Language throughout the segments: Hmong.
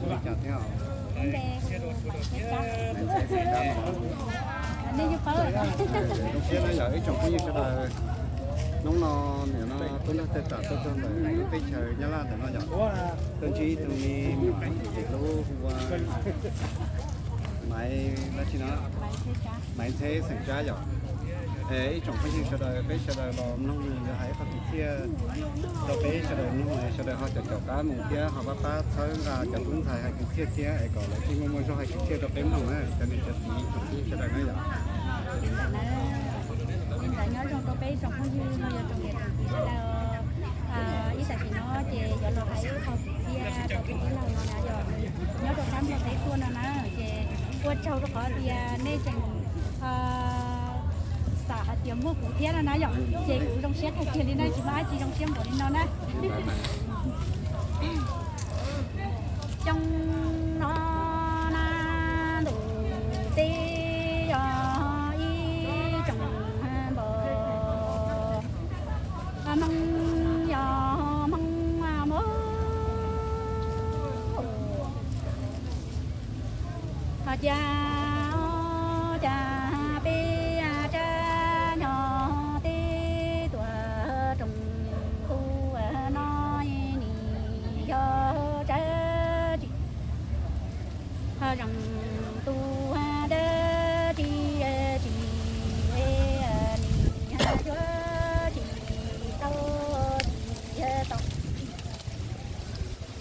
Ua li cas thiab? Zoo siab na yog ib tsoom phooj ywg sawv daws. Hnub no nim no tub nrog txawj tam tuaj txog ntawm teb chaws Nyab Laj ntawm no yog tuaj ntsib ib tug me nyuam ntxim hlub hu ua Maiv dab tsi no, Maiv Ntxheb xeem Tsab yom. Ib tsoom phooj ywg sawv daws, peb sawv daws los mloog nws yuav hais ib qho kwv txhiaj rau peb sawv daws mloog, sawv daws ho caum caum qab mus thiab ho pab pab txhawb nqa cov tub ntxhais hais kwv txhiaj thiab es kom lawv thiaj muaj muaj zog hais kwv txhiaj rau peb mloog na cov niam cov txiv tsoom phooj ywg sawv daws na yom. Li ntawd nyob zoo rau peb tsoom phooj ywg los yog tsoom niam tsoom txiv sawv daws. Ib tam sim no ces yuav los hais ib qho kwv txhiaj rau peb tij laug no na yog nyob rau sab Nplog teb tuaj no na, ces ua tsaug rau qhov tias nej tseem xav hais tias muaj kuv thiab no na yom, ces kuv zoo siab kawg kiag li na, tsis muaj dab tsi zoo siab npaum li no na. Xyoo no na ntuj teb yog ib tsoom npog Hmoob yog Hmoob mog. Ho cas cas peb tsab nyob teb tuaj rooj tu no nim yog tsab tsis ho zeem tu dab tsi tsis nim yuav tsis tau tsis tau.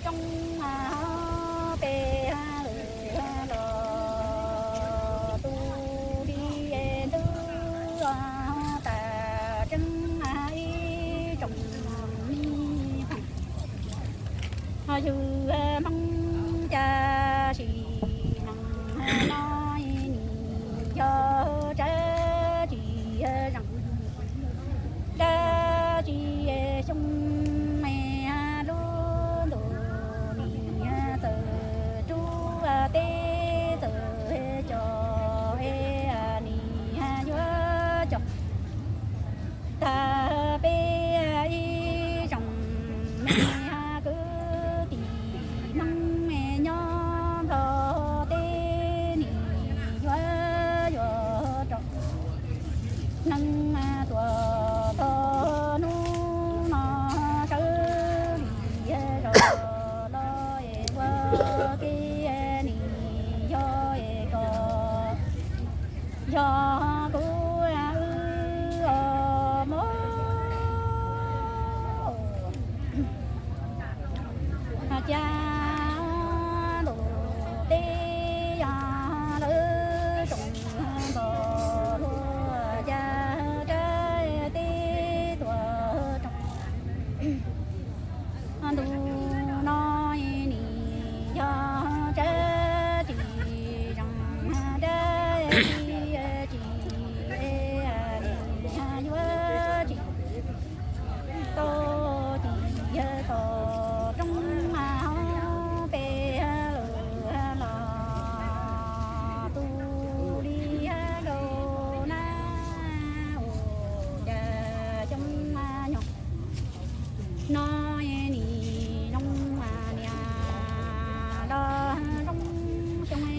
Tsoom peb los tu li ntub tas tseeb ib tsoom me phooj ywg Hmoob, cas sim neej no nim yog tsab tsis zeem dab tsi xyoo me lub ntuj nim txawm rub teb txawm cos es nim yuav cos tag peb ib tsoom me kwv tij Hmoob nyob Nplog teb nim yuav yuav rau neeg tuaj txog hnub no sawv li zos los es ua ke nim yog es kom yog kuv wb os mog. Cas ntuj teb yog lawv tsoom npog luaj cas rab teb tuaj rooj ntuj no nim yog tsab tsis zeem dab tsi tsis nim yuav tsis tau tsis tau roob hauv peb lawm los tu li zaum na ua cas xyoo nyob no nim zoo niam los zoo xyoo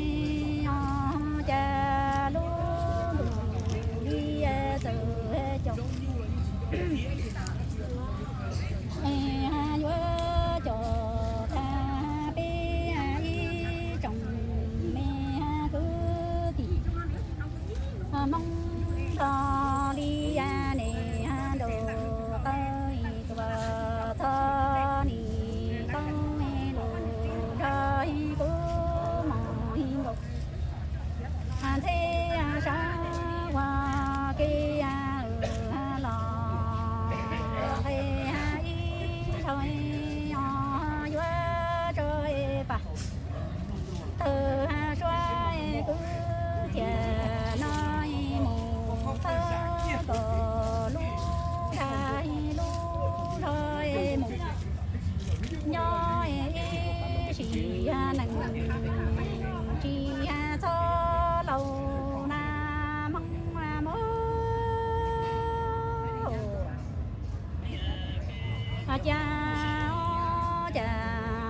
os cas lub ntuj li txawm cos es yuav cos tag peb ib tsoom me kwv tij Hmoob los li nim ntaus taw tuaj txog nim tau lus nrog kuv mus nkaus ntxheb sab ua ke los nqe ib zaug os yuav tso pam tawg suab kwv tij no mus txog kom lub dag lub zog mus nyob ib sim neej tsis txhob laus na Hmoob mog. Cas cas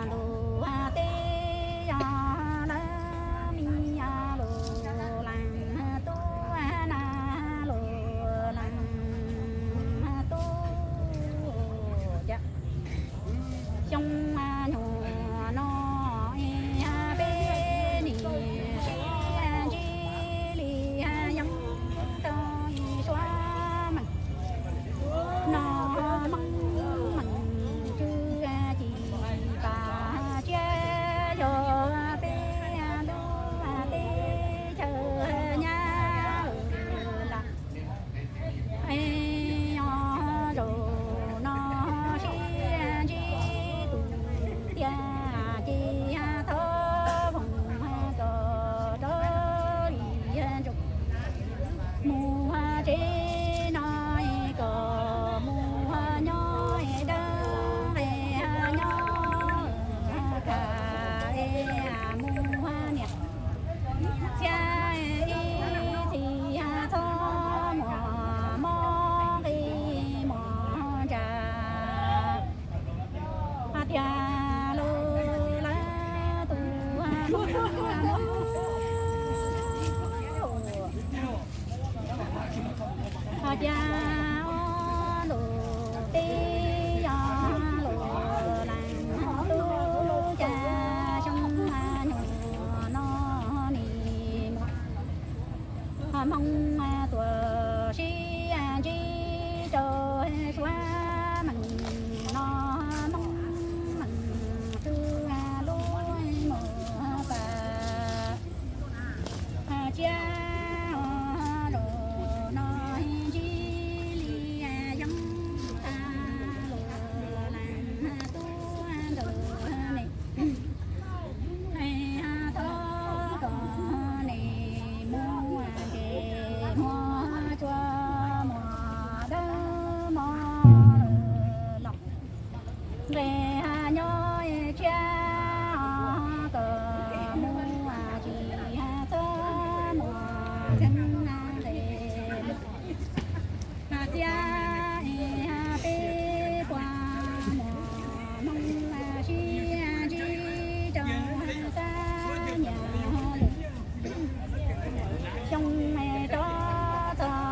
ntuj teb Cia lus tib yog lus lees tub ca xyoo nyuam no nim muaj Hmoob tuaj sib ntsib rau suav meej no, Hmoob meej xwb lub mus pas tsiab zaum no ntsib li yeeb tag lus lees tub ntawm ne. Thov kom nej muaj ntsej muag tsuas muaj dawb mog los nqe nyob tshiab kom muaj tsis txhob muaj kheej nqe txiab peb puas muaj hmoo sib ntsib rau xab nyas lwm xyoo rov txog ib pas tsiab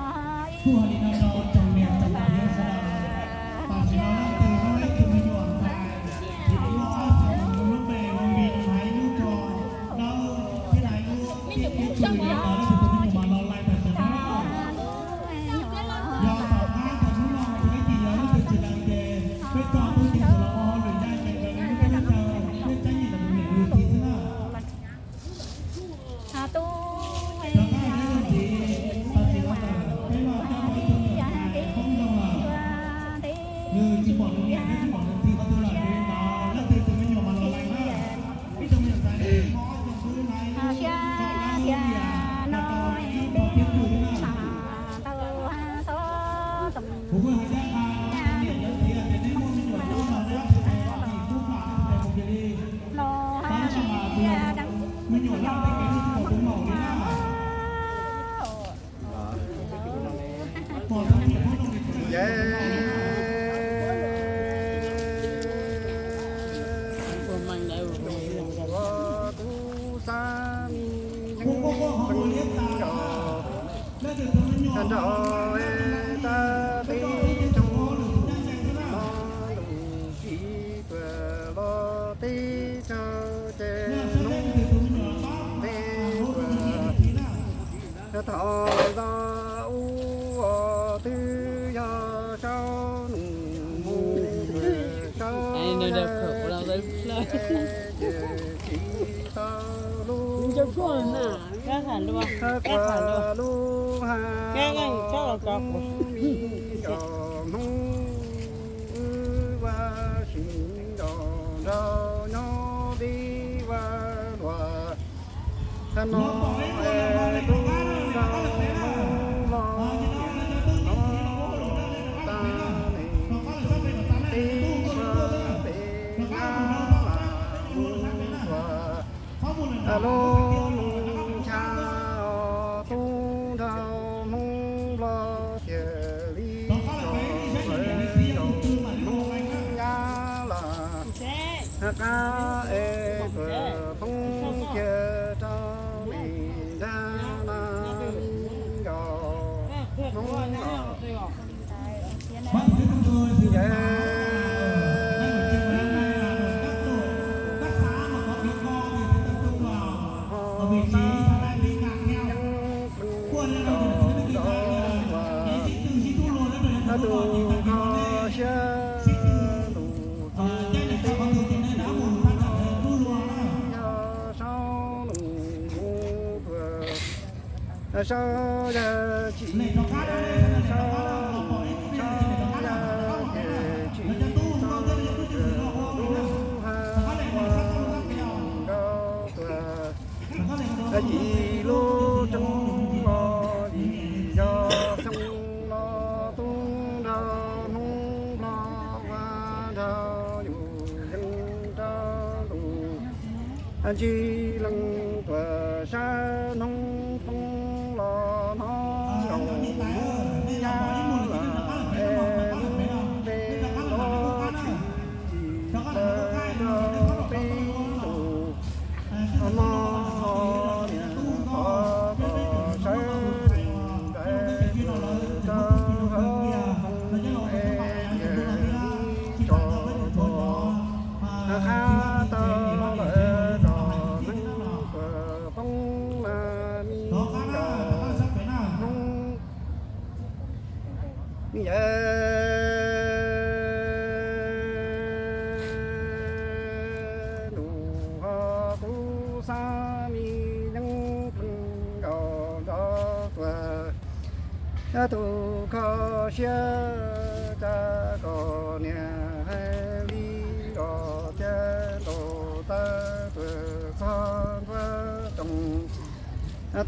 Nrog tag teb tsaug no lug tsis tuam los teb tsaug ces nub teb tuam thov zov ub os twb yog saub nus mus saub ces tsis tau lub hab kua lub hab kub mi cov Hmoob wb ua si nrog nrog nyob vij vaj luag no es tub nrog Hmoob los no tas ne tib ua pem nyab lam mus ua lub nus ncha os tub nrog Hmoob los tiag li os lawv zaum Hmoob nyab lam qab es tuam poob kiag rau li nrab na li os Hmoob los ces ho na yeej pw rau ua a tus kho siab lus tub yog saub nus mus tuam saub yog tsis saub nus saub yog ces tsis tau lub hab ua nrog tuam ci lub roob los vim yog xyoo no tub nrog Hmoob Nplog ua nrog yus yeej rau lus ntsis leej tuam sab hnub poob los hnub zaum nyab lam es lub npe los tsis tau rau peb tus mog niam qhov Tus kho siab tsa kom niam hais li los cia ntaus taw tuam txog ntua roos.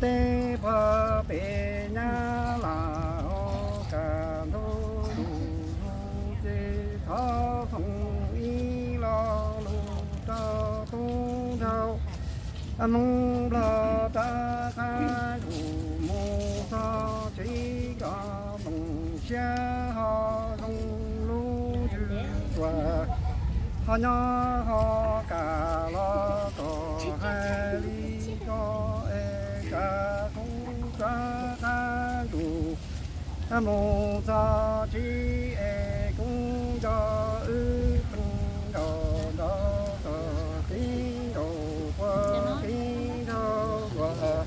Tej pog pem nyab lam ua kam ntuj lus lus ces thov foom ib lo lus rau tub nraug Hmoob Nplog rov qab zus mus txog tsev kom nplooj siab ho zoo lub ntsws tuam ho nyob ho kam los kom hais li ko es tsam kuv rov qab zus mus txog tsev es kuv nco wb pheej nkaus nrov txog kev nkaus puag kev nraug luag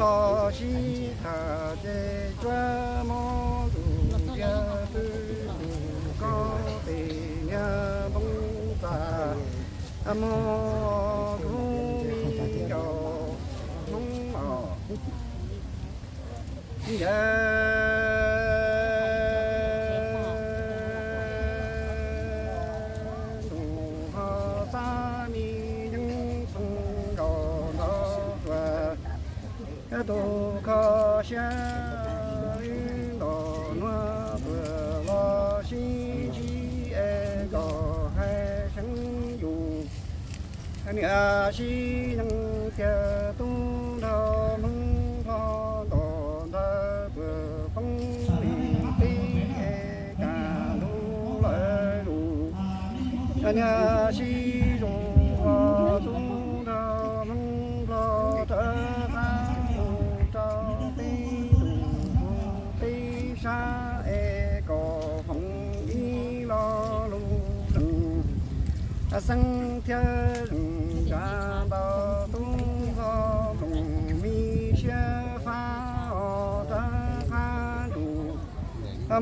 los sib tham ces tsuab mob tus tiag pw tus ko tes niag npoo tas mus kuv me nkaus Hmoob os. Nce ntuj ho xab me yeeb txheej nkaus nrov tuag, tus kho siab wb ntom nuav tuag los sib ntsib es kom hais seev yus. Niam sib yeej tiag tub nraug Hmoob Nplog ntom ntawd tuag poob li peb es kam ntuj lawv lus. Niam sib zoo ua tub nraug Hmoob Nplog rov qab mus rau peb ntuj mus peb sab es kom foom ib lo lus zeej xeeb thiab zeej tsa ntau tub nraug mloog me siab fab os rov qab ntuj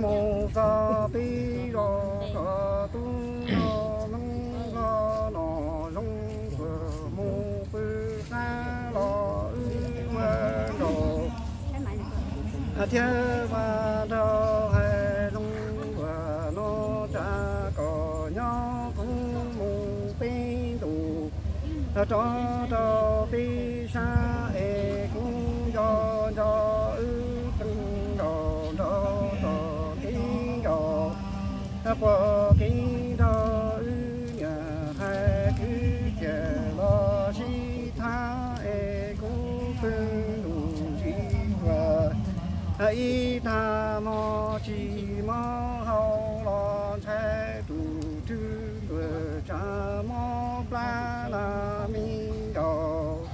mus txog peb zos kom tub nraug Hmoob Nplog no zoo tuag mus pw qab los wb ua nraug thiab ua nraug hais zoo luag no tsa kom nyob kuv mus peb ntus rov rau peb sab es kuv nco nco wb pheej nkaus nrov txog kev nkaus puag kev nraug wb niam hais kwv txhiaj los sib thab es kuv pw ntuj ntsis tuag ib tag hmo tsis mob hau los ntshai tus rwg tuag tsa mob plab na me nkaus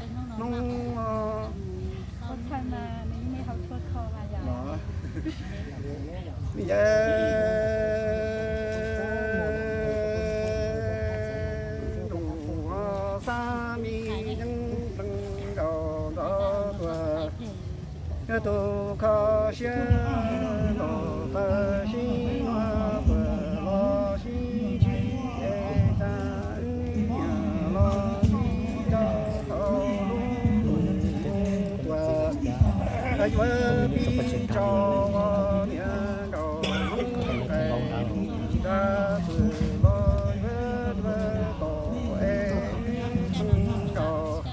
Hmoob. Nce ntuj ho xab me yeeb plees nkaus nrov tuag, tus kho siab ntaus taw sib nua tuag los sib ntsib es tsa wb niam los sib rau tau lub ntuj mus tuag, yuav pib tso niam nkaus Hmoob qais nra tuag los yuav dua tom es wb pheej nkaus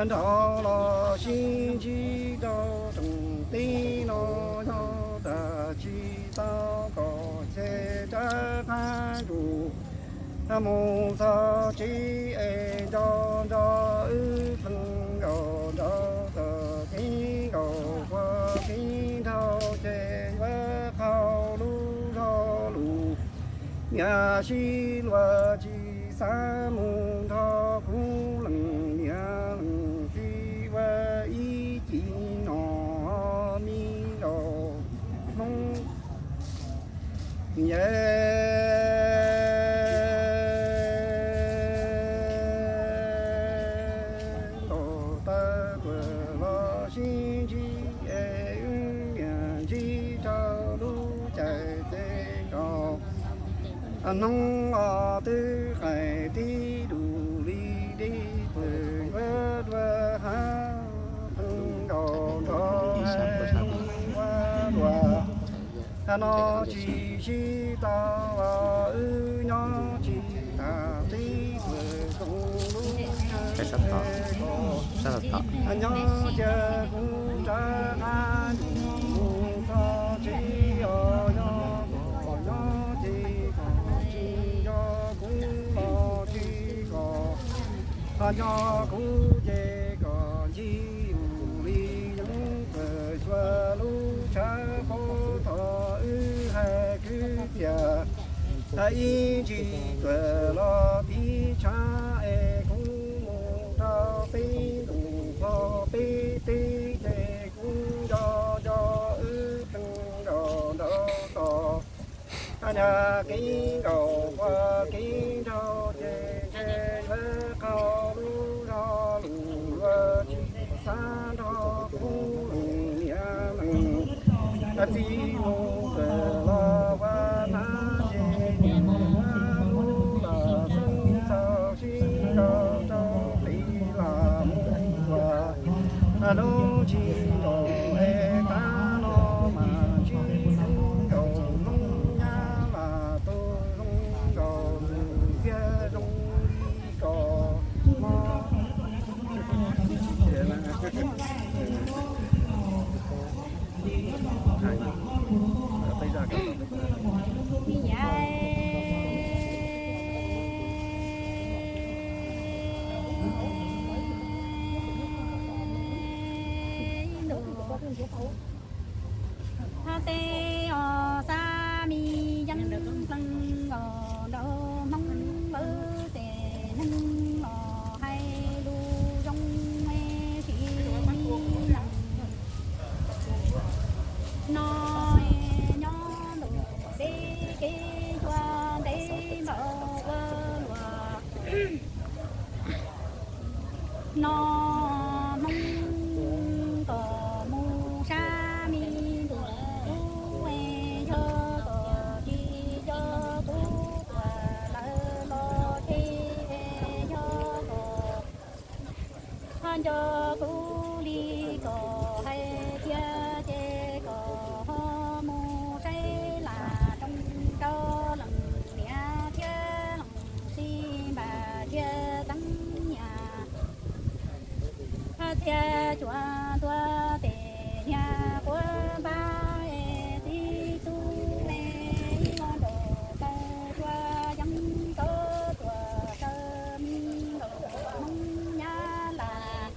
nrov los sib ntsib rau rooj teb no yog tas tsis tau kom ces rov qab ntuj mus txog tsev es nco nco wb pheej nkaus nrov txog kev nkaus puag kev nraug ces yuav qhau lub zog lus. Niam sib luag tsis xav mus nrog kuv leej niam leej txiv ua ib cim no me nkaus Hmoob. Nce ntaus taw tuag los sib ntsib es wb niam ntsib rau lub caij ces kom hnub os twb qaim tib dus li dib tuag yuav dua hav pheej nkaus nrov ua Hab no tsis sib tau los wb nyob tsis tas tib tug koom lub sab ko. Nyob cia kuv rov qab mus txog tsev os, nyob kom nyob ces kom tsis nco kuv los tsis kom ho nco kuv ces kom ncig mus li yeeb pawg xyuas lub tshav pob tod wb hais kwv txhiaj. Hais ib ntsis tuaj los tiv tshav es kuv mus rau peb ntus hos peb teb ces kuv nco nco wb pheej nkaum nraum tod. Hab nyag kev nkaum ua kev nraug ces ntshe yuav qaug lub zog lus luag tsis xav nrog kuv lus niam neeg. Txij mus tawm los ua nab ces niam lub los xeeb txaus sib nrau rau pem los mus ua noob tsis nkaus es qab no mas tsis zoo nkaus Hmoob Nyab Laj, tus zoo nkaus tus txiaj zoo li kos mob. Hab tej os xab me yeeb pleeg os nraug Hmoob lawv ces neeg los hais lus zoo me sis me neeg no nyob ntu deb kev ua ntev npaum ua luaj. No Hmoob kom mus sab me ntuj ub es yog kom tsis yog kuv tuaj lawm los ces es yog kom ho nco kuv li kom hais thiab ces kom ho mus saib lam roos rau leej niam thiab leej txiv npaj thiab teeb nyam. Hab txhia cuav ntua tes niag quav npab es txiv tub me ib nraug taw cua yeeb rov tuaj saw me nkaum Hmoob Nyab Laj.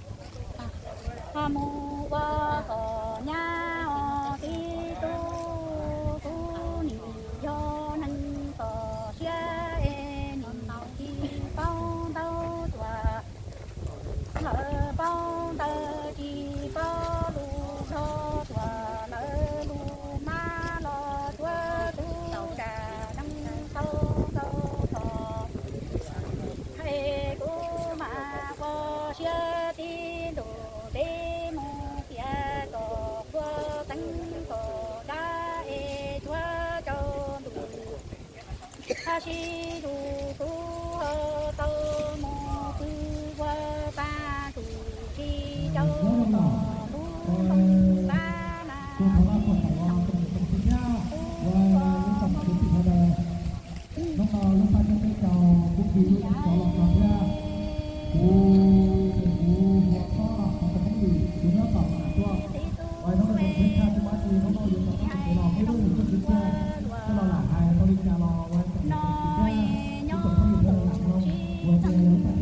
Ho mus ua kom nyab os txiv tub, kuv nim yog neeg txoj sia es nim tsis paub ntau tuaj. Lawv paub ntawv tsis paub lus zog tuaj, lawv lus mab los cuav tub dag neeg tau ntau txog. Es kuv mas ua siab tib ntus teb mus piav kom qhua teeb kom dab es cuav rau ntus. Hab sib zus kuv ho tau mus pw ua tag tus tsis rau tom lub nroog Pab Nas. Hnub no lub paj teb teb caus kuv kis lub cov los txog thiab. Kuv tes kuv hu ua Txhob no, qhov tau peb lwm kuv nyob tom Nam Tuaj. Ua hnub no teb tshaj tsis muaj dab tsi, hnub no yuav rov qab mus kev los muaj ib lub nus txoj kev txaj, coj los lam hais tau li cas los ua txog txoj kev txaj, ib tsoom phooj ywg sawv daws lam mloog, uas tias yog lub paj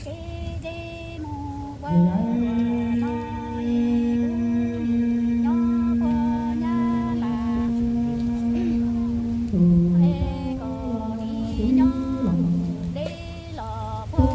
teb teb chaws na. Ces yav tus tus los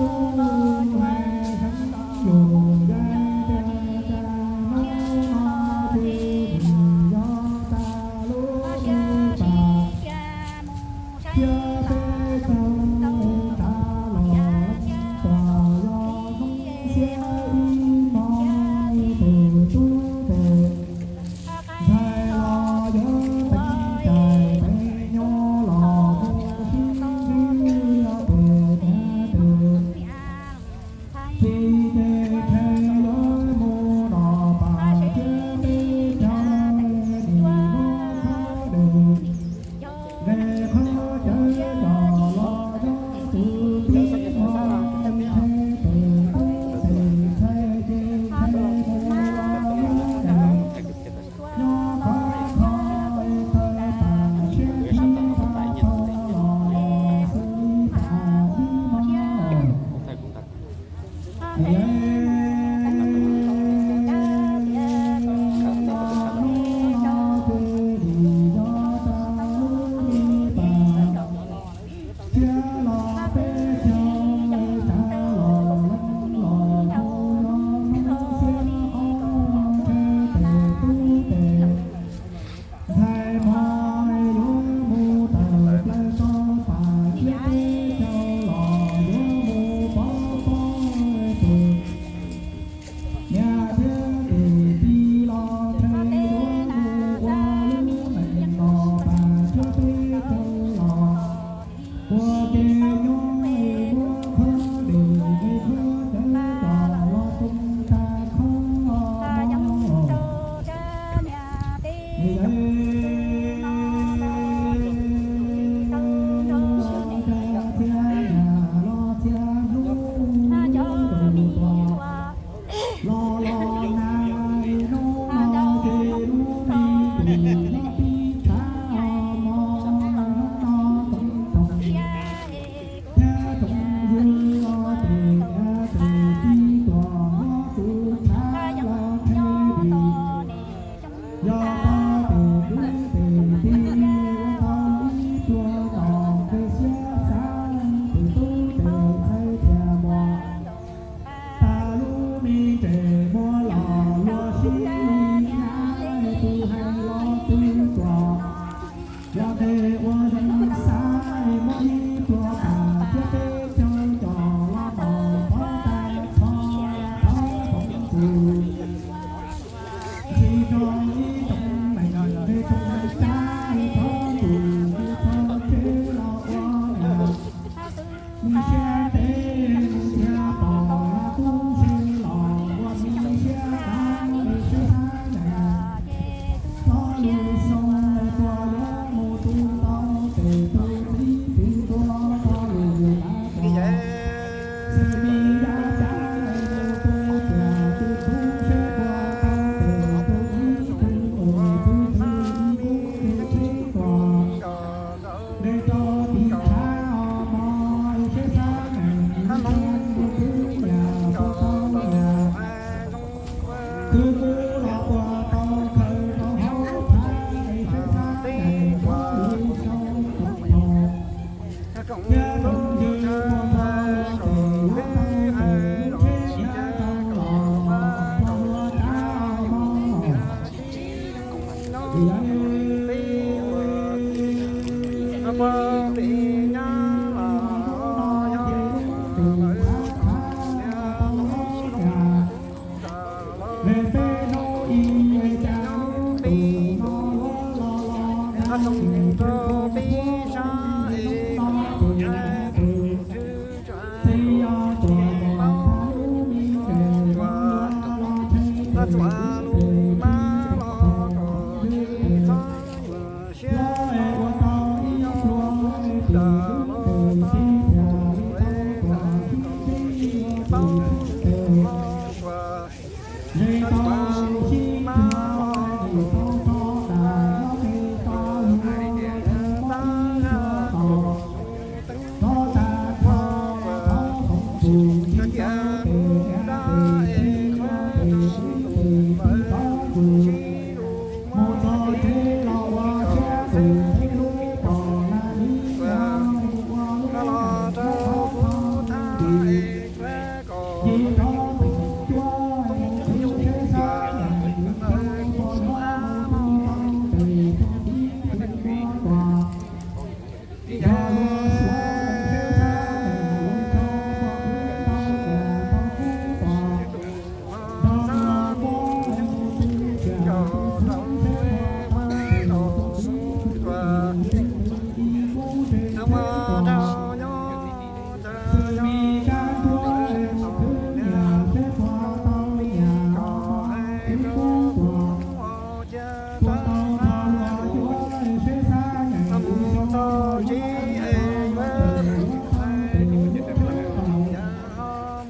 Tsis tso ib tsoom neeg, tsoom neeg cab, txhob tus txhob tsev los ua niam. Mi siab ntev mus thiaj pom, tub se los ua mi siab dav, siab xab nees. Txhob lus xyoo tua yuav mus tu tau, tes tus txib tus tua tau lus lav tos. Xws li yaj cab mus tu tiam tus tub seb puas tau, tes tus ib tus tus tus ib kub tus txib tuam. Nws rau tim tshav ho mos, siab xab nees, tus tub niam puas tau niam. Khwv kub los puas tau khaws rau hauv tshav, siab xab nees, txhob lus xyoo tua tau. Thiab tus ywg puas tau, tes yuav tau tes lub tsheb nyiav rau los, txog lub tshav ho mos. Xws li yog tus twj laug Tooj Xwm Yaj nyob rau lub zos Pov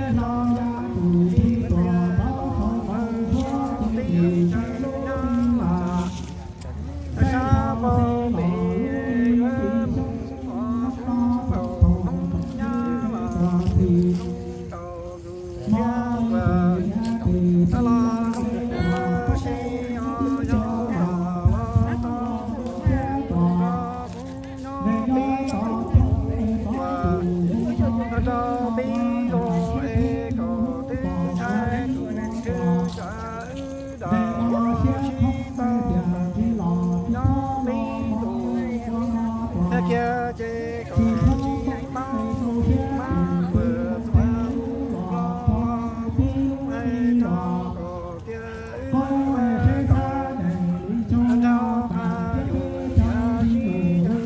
Hav, thiab tus twj laug Hais Tooj nyob rau Pov Hav, tus twj laug tus Xwm Yaj nyob rau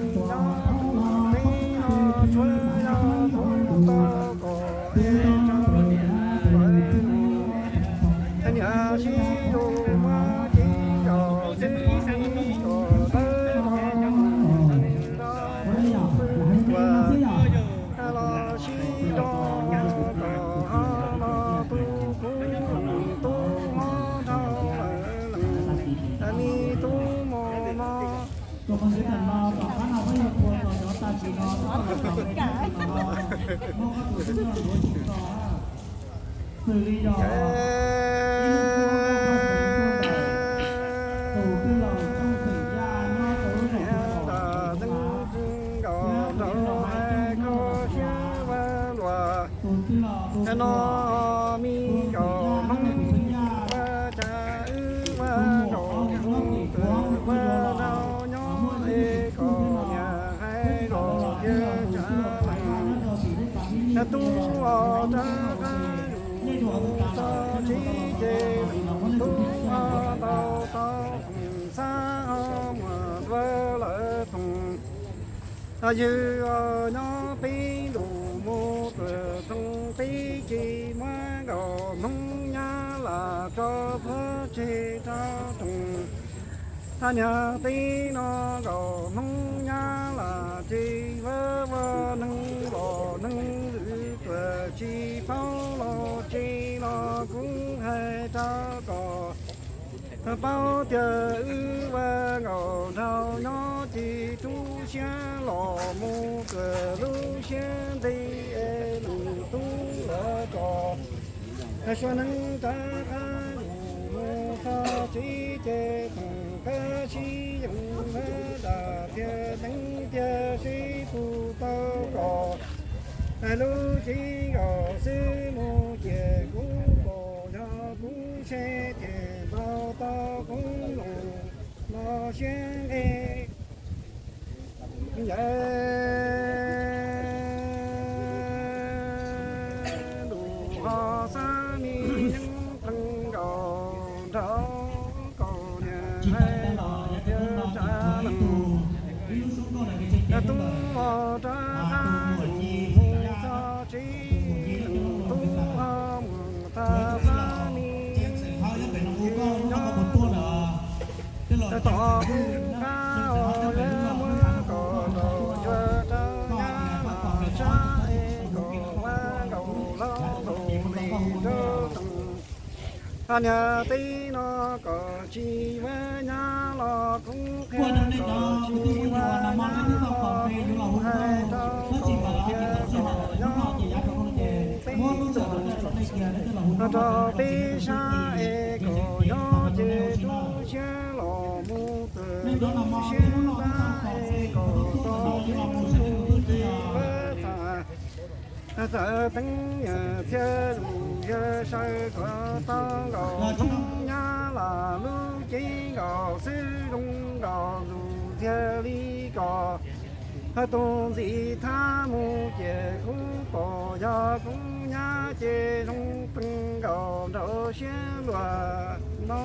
Pov Hav, tus muam Ob Leeg nyob tim Tuav, tus yawg laus muaj ib tug tub thiab no, thiab tam sim no los twb yog tus twj laug Hais Yaj nyob rau tim lub pas Hib Nyiaj Ntsuab no ces nej tus uas tus tas los thiab tus tau Yawg nyob peb ntus mus tuam txoos peb ces muab nkauj Hmoob Nyab Laj tso txhob tseg rau rooj. Thaj niag teb no nkauj Hmoob Nyab Laj ces vaj vaj neeg los neeg lwm tuam tsis paub los tsev los kuv hais rau koj. Paub tias wb ua nkauj nraug nyob ces rub siab los mus tuam lub siab ntev es lwm tub los kom suav neeg rov qab los mus txog tsev ces txhob qab sib yoog dam thiab teev tiag seb puas tau kom lub tsev nkauj xwb mus ces kuv pom yog kuv seb thiaj nto tau kuv los los siab nqe. Ncaim lus ho xab me yeeb pleev nkauj nraug kaus niam hais los thiab tsav leej tub ho rov qab mus txog tsev leej tub ho mus tag xab me yeeb ces nyob tom qub qab os yuav muab kom nraug yuav rau nyab laj sab es kom ua nkaus hlob nkaus li rau tseem. Thaj niag teb no kom tsis ua nyab los kuv qhia kom tsis ua nyab los kuv hais rau kom tias kom nyob peb ntus rau peb sab es kom nyob ces rub siab los mus tuam lub siab nrab es kom tau mus ces ua txhais txawm teev yam txhia lus yawg sawv kom tau nkaus Hmoob Nyab Laj lub cev nkaus xwb zoo nkaus lus ntxiag li kom tus ntxim thab mus ces kuv pom yog kuv nyab ces zoo pleev nkaus nraug siab luag no.